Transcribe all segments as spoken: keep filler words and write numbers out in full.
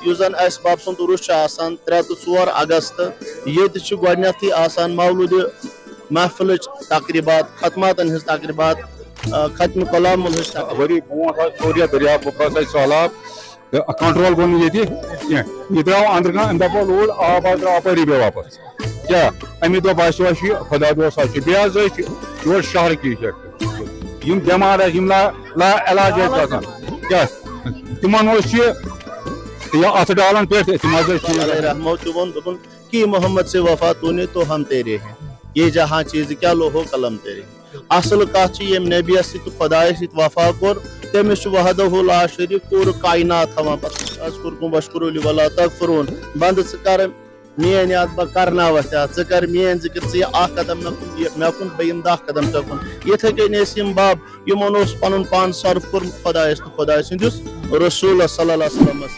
یُس زَن اَسہِ بَب سُنٛد عُرُس چھُ آسان ترٛےٚ تہٕ ژور اگست، ییٚتہِ چھِ گۄڈٕنٮ۪تھٕے آسان مولوٗدِ محفلٕچ تقریٖبات، ختماتَن ہٕنٛز تقریٖبات، آ، ختمِ کلام ہٕنٛز تقریٖبات۔ ؤری برونٛٹھ حظ کوٚر یَتھ دٔریاو بُکرَس اَسہِ سہلاب۔ تہٕ کنٹرول گوٚو نہٕ ییٚتہِ کینٛہہ۔ یہِ درٛاو أنٛدرٕ کَنہِ، أمۍ دَپو لوٗر، آب حظ درٛاو اَپٲری بیٚیہِ واپَس۔ کیٛاہ؟ اَمی دوٚپ اَسہِ اوس یہِ خۄدا دوس حظ چھُ۔ بیٚیہِ حظ ٲسۍ یور شہرٕکۍ پٮ۪ٹھ یِم بٮ۪مار ٲسۍ، یِم لا لا علاج ٲسۍ گژھان۔ کیٛاہ؟ تِمَن اوس یہِ، یہِ اَتھٕ ڈالَن پٮ۪ٹھ، تِم حظ ٲسۍ ٹھیٖک علیہ گژھان۔ رحمو تہِ ووٚن، دوٚپُن، "کہ محمد سے وفا تو نے تو ہم تیرے ہیں، یہ جہاں چیز کیا لوح و قلم تیرے ہیں۔" اصل کتھ چھِ ییٚمہِ نبیَس سۭتۍ تہٕ خۄدایَس سۭتۍ وفا کوٚر، تٔمِس چھُ وحدہ لا شریٖک پوٗرٕ کائنات تھاوان پتہٕ۔ اذکرکم واشکروا لی ولا تکفرون۔ بندٕ، ژٕ کر میٲنۍ یاد، بہٕ کرناوتھ ژےٚ اتھ، ژٕ کر میٲنۍ ذکر، ژٕ یہِ اکھ قدم مےٚ کُن، یہِ مےٚ کُن، بہٕ یِمہٕ دَہ قدم ژےٚ کُن۔ یِتھے کٔنۍ ٲسۍ یِم بب، یِمن اوس پنُن پان صرف کوٚرمُت خۄدایس تہٕ خۄداے سٕنٛدِس رسولس صلی اللہ علیہ وسلمس۔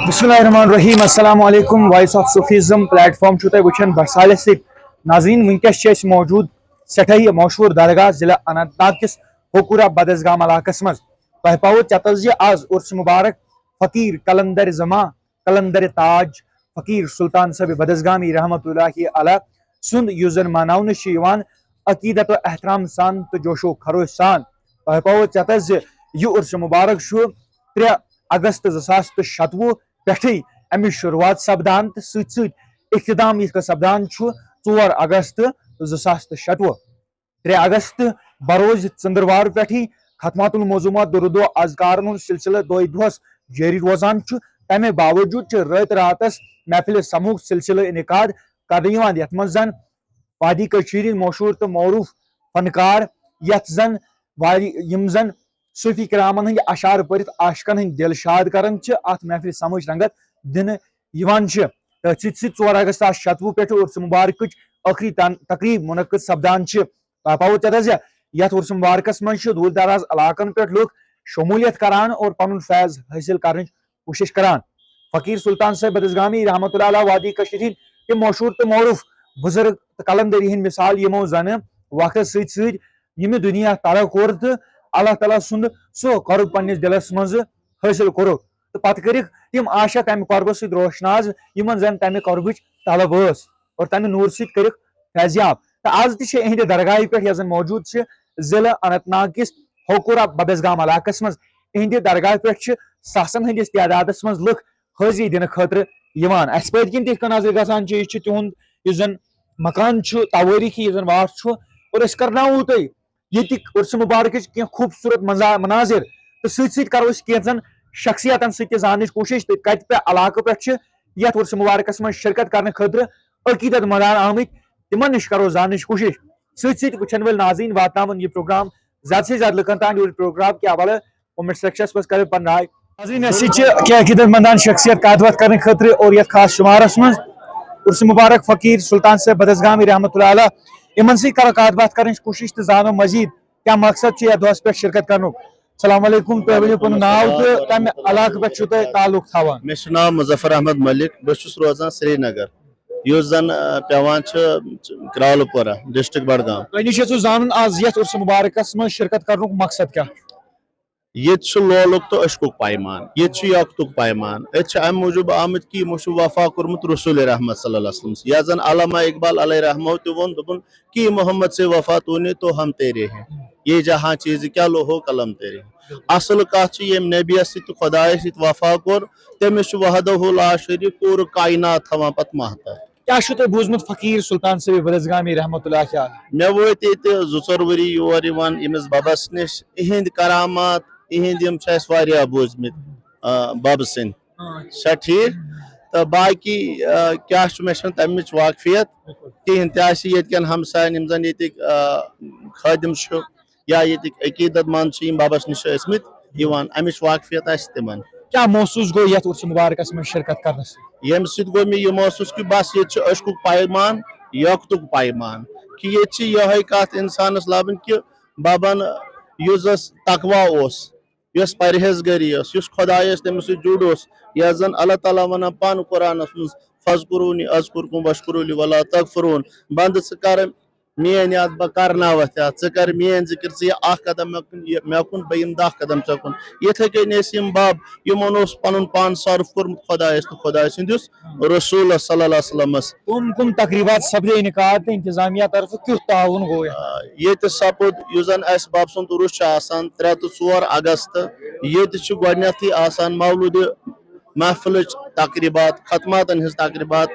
بسم اللہ الرحمن الرحیم۔ السلام علیکم۔ وائس آف صوفیزم پلیٹ فارم چھو تُہۍ وٕچھان بٹ سالس سۭتۍ۔ ناظرین، وٕنکیٚس چھِ أسۍ موجود سٮ۪ٹھاہی مشہوٗر درگاہ ضلع اننت ناگ کِس ہوکورا بدس گام علاقس منٛز۔ تۄہہِ پاوو چتس زِ از عرس مبارک فقیر قلندر زمان، قلندر تاج، فقیر سلطان صٲب بدس گامی رحمت اللہ علیہ سُنٛد، یُس زن مناونہٕ چھُ یِوان عقیدت و احترام سان تہٕ جوش و خروش سان۔ تۄہہِ پاوو چتس زِ یہِ عرس مبارک چھُ ترٛےٚ اگست زٕ ساس تہٕ شتوُہ پٮ۪ٹھٕے اَمِچ شروٗعات سپدان تہٕ سۭتۍ سۭتۍ اختتام یِتھ کٔنۍ سپدان چھُ ژور اگست زٕ ساس تہٕ شتوُہ۔ ترٛےٚ اگست بروز ژٔنٛدٕروار پٮ۪ٹھٕے ختمات المعظومات درود و اذکارن ہُنٛد سلسلہٕ دۄہے دۄہس جٲری روزان چھُ۔ تَمہِ باوجوٗد چھِ رٲتۍ راتس محفل سموک سلسلہٕ انعقاد کرنہٕ یِوان، یتھ منٛز زن وادی کٔشیٖرِ ہٕنٛدۍ مشہوٗر تہٕ معروٗف فنکار، یتھ زن واری-، یِم زن صوفی کرامن ہٕنٛدۍ اشعار پٔرِتھ عاشقن ہٕنٛدۍ دل شاد کران چھِ، اتھ محفل سموچ رنگت دِنہٕ یِوان چھِ۔ تہٕ سۭتۍ سۭتۍ ژور اگست شتوُہ پٮ۪ٹھ عرس مبارکٕچ ٲخری تن-، تقریب منعقد سپدان چھِ۔ تۄہہِ پاوو تتھ حظ یتھ عرس مبارکس منٛز چھِ دوٗر دراز علاقن پٮ۪ٹھ لُکھ شمولیت کران اور پنُن فیض حٲصِل کرنٕچ کوٗشِش کران۔ فقیٖر سُلطان صٲب بدس گامی رحمتہ اللہ علیہ وادی کٔشیٖرِ ہٕنٛدۍ تِم مشہوٗر تہٕ معروٗف بُزرگ تہٕ قلندری ہٕنٛدۍ مثال، یِمو زن وقتس سۭتۍ سۭتۍ ییٚمہِ دُنیا ترک کوٚر تہٕ اللہ تعالیٰ سُنٛد سُہ قرب پننِس دِلس منٛز حٲصِل کوٚرُکھ۔ تہٕ پتہٕ کٔرِکھ تِم عاشق امہِ قربہٕ سۭتۍ روشناز، یِمن زن تمہِ قربٕچ طلب ٲس، اور تمہِ نوٗرٕ سۭتۍ کٔرِکھ فیضیاب۔ تہٕ از تہِ چھِ اِہنٛدِ درگاہہِ پٮ۪ٹھ، یۄس زن موجود چھِ ضلع اننت ناگ کِس ہوکورا بدس گام علاقس منٛز، اِہنٛدِ درگاہہِ پٮ۪ٹھ چھِ ساسن ہٕنٛدِس تعدادس منٛز لُکھ حٲضری دِنہٕ خٲطرٕ یِوان۔ اسہِ پٔتۍ کِنۍ تہِ یِتھ کٔنۍ نظرِ گژھان چھِ، یہِ چھُ تِہُنٛد، یُس زن مکان چھُ، توٲریٖخی یُس زن واٹھ چھُ، اور أسۍ کرناوو تۄہہِ ییٚتِکۍ عرس مبارکٕچ کینٛہہ خوٗبصوٗرت منظا-، مناظر، تہٕ سۭتۍ سۭتۍ کرو أسۍ کینٛژن شخصیتن سۭتۍ تہِ زاننٕچ کوٗشش تہٕ کتہِ پہ علاقہٕ پٮ۪ٹھ چھِ یتھ عرس مبارکس منٛز شرکت کرنہٕ خٲطرٕ عقیدت مندان آمٕتۍ، تِمن نِش کرو زاننٕچ کوٗشش۔ سۭتۍ سۭتۍ وٕچھن وٲلۍ ناظرین واتناون یہِ پروگرام زیادٕ سے زیادٕ لُکن تام، یہِ پروگرام کہِ حوالہٕ کمنٹ سیکشنس منٛز کٔرِو پنٕنۍ راے۔ ناظرین، اَسہِ سۭتۍ چھِ کینٛہہ عقیدت مندان شخصیت کتھ باتھ کرنہٕ خٲطرٕ اور یتھ خاص شمارس منٛز عرس مبارک فقیٖر سلطان صٲب بدس گامی رحمتہ اللہ علیہ، یِمن سۭتۍ کرو کتھ باتھ کرنٕچ کوٗشش تہٕ زانو مزید کیٛاہ مقصد چھُ یتھ دۄہس پٮ۪ٹھ شرکت کرنُک۔ السلام علیکم، تُہۍ ؤنِو پنُن ناو تہٕ کمہِ علاقہٕ پٮ۪ٹھ چھُو تُہۍ تعلق تھاوان؟ مےٚ چھُ ناو مظفر احمد ملک، بہٕ چھُس روزان سرینگر، یُس زن، آ، پٮ۪وان چھُ کرالہٕ پورہ، ڈسٹرکٹ بڈگام۔ تۄہہِ نِش یژھو زانُن، از یتھ عرس مبارکس منٛز شرکت کرنُک مقصد کیٛاہ؟ ییٚتہِ چھُ لولُک تہٕ عشقُک پیمان، ییٚتہِ چھُ یقتُک پیمان۔ أتۍ چھِ اَمہِ موٗجوٗب آمٕتۍ کہِ یِمو چھُ وفا کوٚرمُت رسول رحمت صلی اللہ علیہ وسلم۔ یَتھ زَن علامہ اقبال علیہ رحمہ تہِ ووٚن، دوٚپُن، "کہ محمد سے وفا تو نے تو ہم تیرے ہیں، یہ جہاں چیز کیا لوح و قلم تیرے ہیں۔" اصل کتھ چھِ، ییٚمہِ نبیَس سۭتۍ تہٕ خۄدایَس سۭتۍ وفا کوٚر، تٔمِس چھُ وحدہ لا شریٖک پوٗرٕ کائنات تھاوان پتہٕ ماہتہٕ۔ کیٛاہ چھُو تۄہہِ بوٗزمُت فقیٖر سلطان صٲب بدس گامی رحمتہ اللہ علیہ؟ مےٚ وٲتۍ ییٚتہِ زٕ ژور ؤری یور یِوان ییٚمِس ببس نِش۔ یِہِنٛدۍ کرامات، یِہِنٛدۍ یِم چھِ اَسہِ واریاہ بوٗزمٕتۍ، آ، ببہٕ سٕنٛدۍ۔ آ۔ چھا ٹھیٖک؟ تہٕ باقی، آ، کیٛاہ چھُ، مےٚ چھَنہٕ تَمِچ واقفیت کِہیٖنۍ۔ تہِ آسہِ ییٚتہِ کٮ۪ن ہمساین، یِم زَن ییٚتِکۍ، آ، خٲدِم چھِ، یا ییٚتِکۍ عقیدت مند چھِ، یِم ببس نِش چھِ ٲسمٕتۍ یِوان، امِچ واقفیت آسہِ تِمن۔ کیٛاہ محسوٗس گوٚو یتھ عرس مبارکس منٛز شرکت کرنس سۭتۍ؟ ییٚمہِ سۭتۍ گوٚو مےٚ یہِ محسوٗس کہِ بس ییٚتہِ چھُ عشقُک پیمان، یقتُک پیمان، کہِ ییٚتہِ چھِ یِہوٚے کتھ انسانس لبٕنۍ کہِ ببن یُس زس تقوا اوس، یۄس پرہیزگٲری ٲس، یُس خۄدایس تٔمِس سۭتۍ جُڑ اوس، یتھ زن اللہ تعالیٰ ونان پانہٕ قرآنس منٛز، "فاذکرونی اذکرکم واشکروا لی ولا تکفرون"، بندٕ ژٕ کر میٲنۍ یتھ بہٕ کرناوتھ یتھ، ژٕ کر میٲنۍ ذکر، ژٕ یہِ اکھ قدم مےٚ کُن، یہِ مےٚ کُن، بہٕ یِمہٕ دَہ قدم ژےٚ کُن۔ یِتھے کٔنۍ ٲسۍ یِم بب، یِمن اوس پنُن پان صرف کوٚرمُت خۄدایس تہٕ خۄداے سٕنٛدِس رسولس صلی اللہ علیہ وسلمس۔ کم کم تقریبات سپدے انعقاد تہٕ انتظامیہ طرفہٕ کیُتھ تعاون گوٚو یتھ؟ آ، ییٚتہِ سپُد، یُس زن اسہِ بب سُنٛد عرس چھُ آسان ترٛےٚ تہٕ ژور اگست، ییٚتہِ چھُ گۄڈٕنیتھٕے آسان مولودِ محفلٕچ تقریبات، ختماتن ہٕنٛز تقریبات،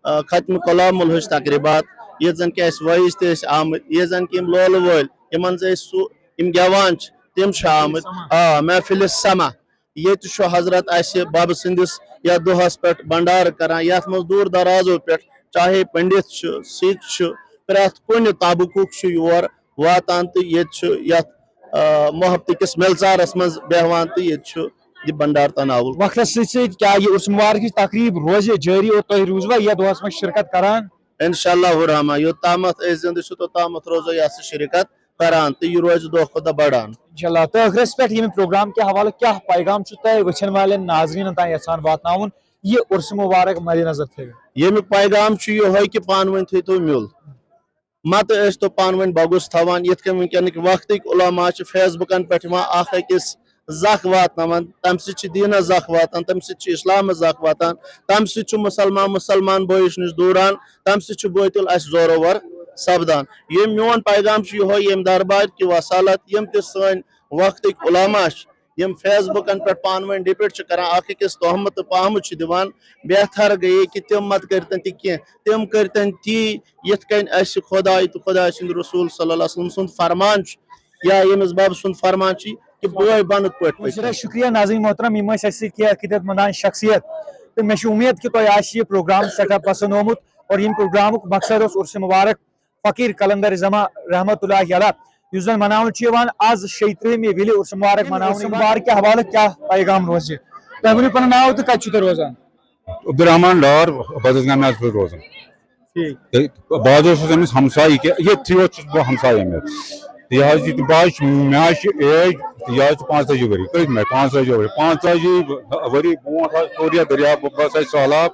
آ، ختم کلام الحج تقریبات، ییٚتہِ زن کہِ اسہِ وٲعظ تہِ ٲسۍ آمٕتۍ، ییٚتہِ زن کہِ یِم لولہٕ وٲلۍ، یِمن زِ أسۍ سُہ، یِم گٮ۪وان چھِ، تِم چھِ آمٕتۍ۔ آ، محفل سما۔ ییٚتہِ چھُ حضرت اسہِ ببہٕ سٕنٛدِس یتھ دۄہس پٮ۪ٹھ بنڈارٕ کران، یتھ منٛز دوٗر درازو پٮ۪ٹھ، چاہے پنڈت چھُ، سکھ چھُ، پرٛٮ۪تھ کُنہِ طبقُک چھُ یور واتان تہٕ ییٚتہِ چھُ یتھ، آ، محبتہٕ کِس ملژارس منٛز بیہوان تہٕ ییٚتہِ چھُ یہِ بنڈار تناول۔ وقتس سۭتۍ سۭتۍ کیٛاہ یہِ عرس مبارکٕچ تقریب روزِ جٲری اور تُہۍ روٗزوا یتھ دۄہس منٛز شرکت کران؟ انشاء اللہ الرحمن، یوٚتامتھ أسۍ زندٕ چھِ، توٚتامتھ روزو یتھ سۭتۍ شرکت کران تہٕ یہِ روزِ دۄہ کھۄتہٕ دۄہ بڑان۔ انشاء اللہ۔ تہٕ ٲخرس پٮ۪ٹھ ییٚمہِ پروگرام کہِ حوالہٕ کیٛاہ پیغام چھُ تۄہہِ وٕچھن والٮ۪ن ناظریٖنن تام یژھان واتناوُن یہِ عرس مبارک مدِ نظر تھٲوِتھ؟ ییٚمیُک پیغام چھُ یِہوٚے کہِ پانہٕ ؤنۍ تھٲیتو میُل۔ متہٕ ٲسۍ تو پانہٕ ؤنۍ بۄگُس تھاوان، یِتھ کٔنۍ وٕنکیٚنٕکۍ وقتٕکۍ علماء چھِ Facebookن پٮ۪ٹھ یِوان اکھ أکِس زکھ واتناوان، تمہِ سۭتۍ چھِ دیٖنس زکھ واتان، تمہِ سۭتۍ چھِ اسلامس زکھ واتان، تمہِ سۭتۍ چھُ مسلمان مسلمان بٲیِس نِش دوٗران، تمہِ سۭتۍ چھُ بٲطِل اسہِ زورٕ ور سپدان۔ ییٚمۍ میون پیغام چھُ یِہوٚے، ییٚمہِ دربار کہِ وسالت یِم تہِ سٲنۍ وقتٕکۍ علماء چھِ، یِم Facebookن پٮ۪ٹھ پانہٕ ؤنۍ debate چھِ کران، اکھ أکِس تہمہٕ تہٕ پہمہٕ چھِ دِوان، بہتر گٔیے کہِ تِم مت کٔرتن تہِ کینٛہہ، تِم کٔرتن تی یِتھ کٔنۍ اسہِ خۄداے تہٕ خۄداے سُنٛد رسول صلی اللہ علیہ وسلم سُنٛد فرمان چھُ یا ییٚمِس بب سُنٛد فرمان چھُ کہِ بٲے بنُت پٲٹھۍ پٔکِو۔ سٮ۪ٹھاہ شُکریہ ناظریٖن محترم، یِم ٲسۍ اَسہِ سۭتۍ کینٛہہ عقیدت مندان شخصیت، تہٕ مےٚ چھِ اُمید کہِ تۄہہِ آسہِ یہِ پروگرام سٮ۪ٹھاہ پسند آمُت اور ییٚمہِ پروگرامُک مقصد اوس عرس مبارک فقیٖر قلندر زمان رحمتہ اللہ علیہ، یُس زن مناونہٕ چھُ یِوان از شیٚیہِ ترٛہمہِ وِلہِ عرس مبارک مناونہٕ۔ عرس مبارک کہِ حوالہٕ کیٛاہ پیغام روزِ؟ تۄہہِ ؤنِو پنُن ناو تہٕ کتہِ چھِو تُہۍ روزان؟ عبدالرحمان ڈار، بدس گامہِ حظ چھُس روزان۔ ٹھیٖک۔ تہٕ بہٕ حظ اوسُس أمِس ہمسایہِ، یہِ کیٛاہ، ییٚتھی یوت چھُس بہٕ ہمسایہِ أمِس۔ تہٕ یہِ حظ یہِ، بہٕ حظ چھُس، مےٚ حظ چھِ age، تہٕ یہِ حظ چھِ پانٛژتٲجی ؤری، کٔژ مےٚ؟ پانٛژتٲجی ؤری، پانٛژتٲجی ؤری برونٛٹھ حظ کوٚر یَتھ دٔریاو بۄبرَس اَسہِ سہلاب،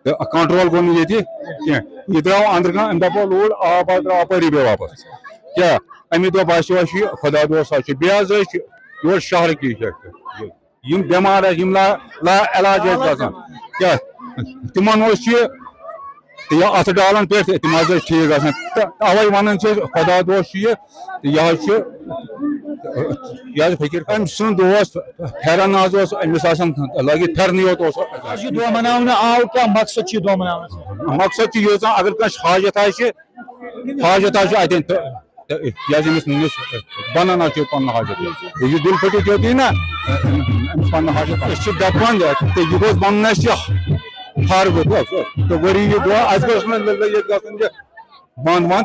تہٕ control گوٚو نہٕ ییٚتہِ کینٛہہ۔ یہِ درٛاو أنٛدرٕ کَنہِ، أمۍ دَپو لوٗر، آب حظ درٛاو اَپٲری بیٚیہِ واپَس۔ کیٛاہ؟ اَمی دوٚپ اَسہِ اوس یہِ خۄدا دوست حظ چھُ، بیٚیہِ حظ ٲسۍ یور شہرٕکۍ یہِ چھِ یِم بٮ۪مار ٲسۍ، یِم لا، لا علاج ٲسۍ گژھان۔ کیٛاہ؟ تِمن اوس یہِ، تہٕ یہِ اَتھٕ ڈالن پٮ۪ٹھ، تِم حظ ٲسۍ ٹھیٖک گژھان۔ تہٕ اَوَے وَنان چھِ أسۍ، خۄدا دوست چھُ یہِ، تہٕ یہِ حظ چھُ، یہِ حظ فقیٖر۔ أمۍ سُنٛد دوست پھٮ۪رن حظ اوس أمِس آسان لٲگِتھ، پھٮ۪رنٕے یوت اوس۔ یہِ دۄہ مناونہٕ آو، کیٛاہ مقصد چھُ یہِ دۄہ مناونَس؟ مقصد چھُ ییٖژاہ، اگر کٲنٛسہِ حاجت آسہِ، حاجت حظ چھُ اَتٮ۪ن تہٕ، تہٕ یہِ حظ أمِس نِش بَنان حظ چھُ پَنُن حاجت۔ یہِ دِل پھٔٹِتھ یوت یی نہ، أمِس پَنُن حاجت۔ أسۍ چھِ دَپان، تہٕ یہِ گوٚژھ بَنُن اَسہِ یہِ ہر گوٚو، تہٕ ؤری یہِ دۄہ، اَسہِ گوٚژھ نہٕ ییٚتہِ گژھُن یہِ بنٛد وَنٛد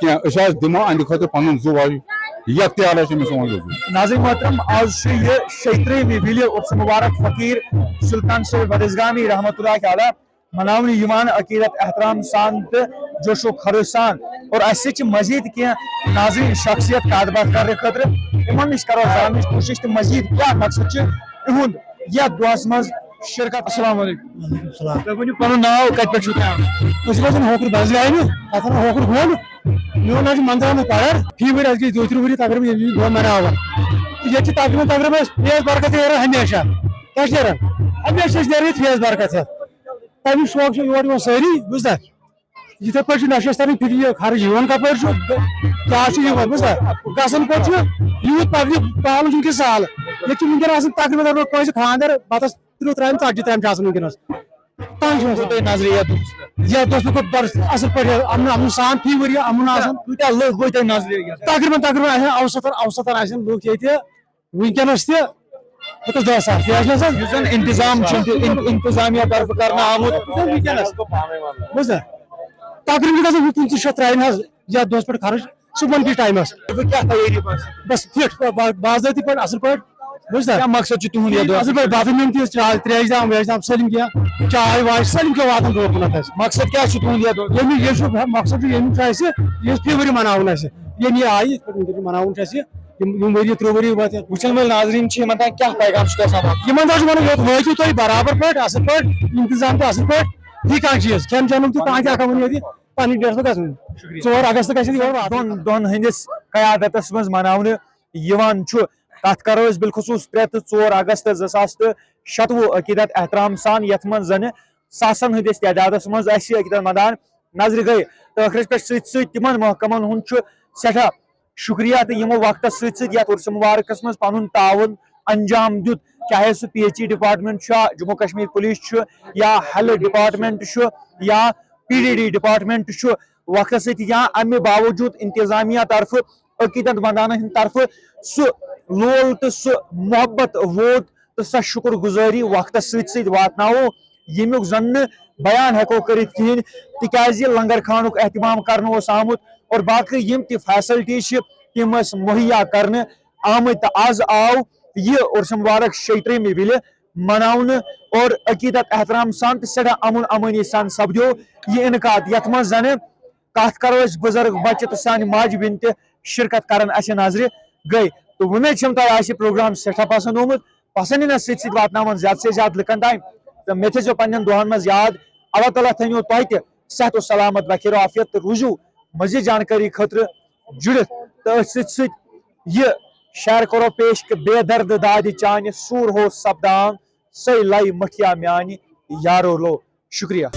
کینٛہہ۔ أسۍ حظ دِمو اَنہِ خٲطرٕ پَنُن زُو حظ، یَتھ تہِ حالَس چھِ أمِس سون زُو۔ ناظرین محترم، آز چھُ یہِ شیٚیہِ ترٛہمہِ وِلہِ عرس مبارک فقیٖر سلطان صٲب بدس گامی رحمتہ اللہ تعالیٰ مناونہٕ یِوان عقیدت احترام سان تہٕ جوش و خروش سان۔ اور اَسہِ سۭتۍ چھِ مزید کینٛہہ ناظرین شخصیت کتھ باتھ کرنہٕ خٲطرٕ، یِمن نِش کرو زاننٕچ کوٗشش تہٕ مزید کیٛاہ مقصد چھُ یِہُنٛد یتھ دۄہس منٛز شرکت۔ السلام علیکم۔ وعلیکم السلام۔ تُہۍ ؤنِو پنُن ناو، کتہِ پٮ۪ٹھ چھِو تُہۍ آمٕتۍ؟ أسۍ چھِ روزان ہوکُر بزگامہِ، تتھ ونان ہوکُر گول۔ میون ناو چھُ منظر احمد پرر۔ فی ؤری، اَسہِ گٔے دۄیہِ ترٕٛہ ؤری تقریباً ییٚمہِ دۄہ مناوان۔ تہٕ ییٚتہِ چھِ تقریباً، تقریباً اَسہِ فیض برکت نیران ہمیشہ۔ کیٛاہ چھِ نیران؟ ہمیشہ چھِ أسۍ نیران ییٚتہِ فیض برکت ہٮ۪تھ۔ تَمِچ شوق چھِ یور یِوان سٲری، بوٗزتھا؟ یِتھَے پٲٹھۍ چھُ نہ چھُ اَسہِ تَران فِکرِ، یہِ خرٕچ یِوان کَپٲرۍ چھُ، کیٛاہ چھُ یِوان، بوٗزتھا؟ گژھان کوٚت چھُ؟ یوٗت پبلِک پالُن چھُ وٕنکٮ۪س سہل۔ ییٚتہِ چھُ وٕنکٮ۪ن آسان تقریباً، اگر کٲنٛسہِ خانٛدر، بَتَس تٕرٛہ ترٛامہِ، ژتجی ترٛامہِ چھِ آسان وٕنکٮ۪نَس۔ تنگ چھُ آسان۔ تۄہہِ نظرِ یَتھ دۄہَس پٮ۪ٹھ؟ یَتھ دۄہَس پٮ۪ٹھ گوٚو بَڑٕ اَصٕل پٲٹھۍ اَمُن، اَمُن سان فی ؤرِیہِ اَمُن آسان۔ کۭتیٛاہ لُکھ گوٚو تۄہہِ نظرِ یَتھ؟ تقریباً، تقریباً آسن اوسطاً، اوسطاً آسن لُکھ ییٚتہِ وٕنکیٚنَس تہِ، ییٚتَس دَہ ساس، یہِ حظ چھِ آسان۔ یُس زَن انتظام چھُ، اِن-، انتظامیہ طرفہٕ کرنہٕ آمُت۔ وٕنکیٚنَس۔ بوٗزتھا؟ تقریباً چھِ گژھان وُہ پٕنٛژٕہ شیٚتھ ترٛامہِ حظ یَتھ دۄہَس پٮ۪ٹھ خرٕچ۔ صُبحن کِس ٹایمَس۔ تُہۍ کیٛاہ تیٲری باسان؟ بس فِٹ، با-، با-، باضٲبطہٕ پٲٹھۍ، اَصٕل پٲٹھۍ، بوٗزتھا؟ کیٛاہ مقصد چھُ تُہُنٛد یَتھ دۄہَس؟ اَصٕل پٲٹھۍ، باتھ روٗم تہِ، چاے، ترٛیش دام، ویش دام، سٲلِم کینٛہہ، چاے واے، سٲلِم کینٛہہ واتان برٛونٛہہ کُنَتھ اَسہِ۔ مقصد کیٛاہ چھُ تُہُنٛد یَتھ دۄہَس؟ ییٚمیُک، یہِ چھُ مقصد چھُ، ییٚمیُک چھُ اَسہِ، یہِ أسۍ فی ؤری مَناوُن اَسہِ، ییٚمہِ یہِ آیہِ، یِتھ پٲٹھۍ وٕنکٮ۪ن چھُ مَناوُن چھُ اَسہِ، یِم، یِم ؤری، ترٛہ ؤری وٲتۍ اَسہِ۔ وٕچھَن وٲلۍ ناظریٖن چھِ یِمَن تام کیٛاہ پیغام چھُ تۄہہِ سَمجھان؟ یِمَن تہِ چھُ وَنُن، یوٚت وٲتِو تُہۍ برابر پٲٹھۍ، اَصٕل پٲٹھۍ، اِنتظام تہِ اَصٕل پٲٹھۍ، فی کانٛہہ چیٖز، کھٮ۪ن چٮ۪نُک تہِ کانٛہہ تہِ ہٮ۪کان ؤنِتھ ییٚتہِ۔ پنٕنۍ ڈیٹ گژھُن۔ شُکریہ۔ ژور اگست گژھِ یور واتُن۔ دۄن دۄن ہٕنٛدِس قیادتس منٛز مناونہٕ یِوان چھُ۔ کتھ کرو أسۍ بالخصوص ترٛےٚ تہٕ ژور اگست زٕ ساس تہٕ شَتوُہ عقیدت احترام سان، یتھ منٛز زنہٕ ساسن ہٕنٛدِس تعدادس منٛز اسہِ عقیدت مندان نظرِ گٔے۔ تہٕ ٲخرس پٮ۪ٹھ سۭتۍ سۭتۍ تِمن محکمن ہُنٛد چھُ سٮ۪ٹھاہ شُکریہ تہٕ یِمو وقتس سۭتۍ سۭتۍ یتھ عرس مبارکس منٛز پنُن تعاون انجام دیُت، چاہے سُہ پی ایچ ای ڈپارٹمنٹ چھُ، جموں کشمیر پولیس چھُ، یا ہیلتھ ڈپارٹمنٹ چھُ، یا پی ڈی ڈی ڈپارٹمنٹ چھُ، وقتس سۭتۍ یا امہِ باوجود انتظامیہ طرفہٕ، عقیدت مندانن ہٕنٛدِ طرفہٕ سُہ لول تہٕ سُہ محبت ووت تہٕ سۄ شُکر گُزٲری وقتس سۭتۍ سۭتۍ واتناوو، ییٚمیُک زن نہٕ بیان ہٮ۪کو کٔرِتھ کِہینۍ، تِکیازِ لنگر خانُک اہتمام کرنہٕ اوس آمُت اور باقٕے یِم تہِ فیسلٹیز چھِ، تِم ٲسۍ مہیا کرنہٕ آمٕتۍ۔ تہٕ از آو یہِ عرس مبارک شیٚیہِ ترٛیٚیِمہِ وِلہِ مناونہٕ اور عقیدت احترام سان تہٕ سٮ۪ٹھاہ امن امٲنی سان سپدیو یہِ انعقاد، یتھ منٛز زنہٕ کتھ کرو أسۍ بُزرگ بچہِ تہٕ سانہِ ماجہِ بیٚنہِ تہِ شرکت کرن اسہِ نظرِ گٔے۔ تہٕ وۄمید چھم تۄہہِ آسہِ یہِ پروگرام سٮ۪ٹھاہ پسند آمُت۔ پسند یِنس سۭتۍ سۭتۍ واتناوان زیادٕ سے زیادٕ لُکن تام۔ تہٕ مےٚ تھٲیزیو پننٮ۪ن دۄہن منٛز یاد۔ اللہ تعالیٰ تھٲینو تۄہہِ تہِ صحت و سلامت، بخیر و عافیت، تہٕ روٗزِو مزید جانکٲری خٲطرٕ جُڑِتھ۔ تہٕ أتھۍ سۭتۍ سۭتۍ یہِ شعر کرو پیش کہ بے درد دادِ چانہِ سوٗر ہو سپدان، سۄے لَے مٹھیا میانہِ یارو لو۔ شُکریہ۔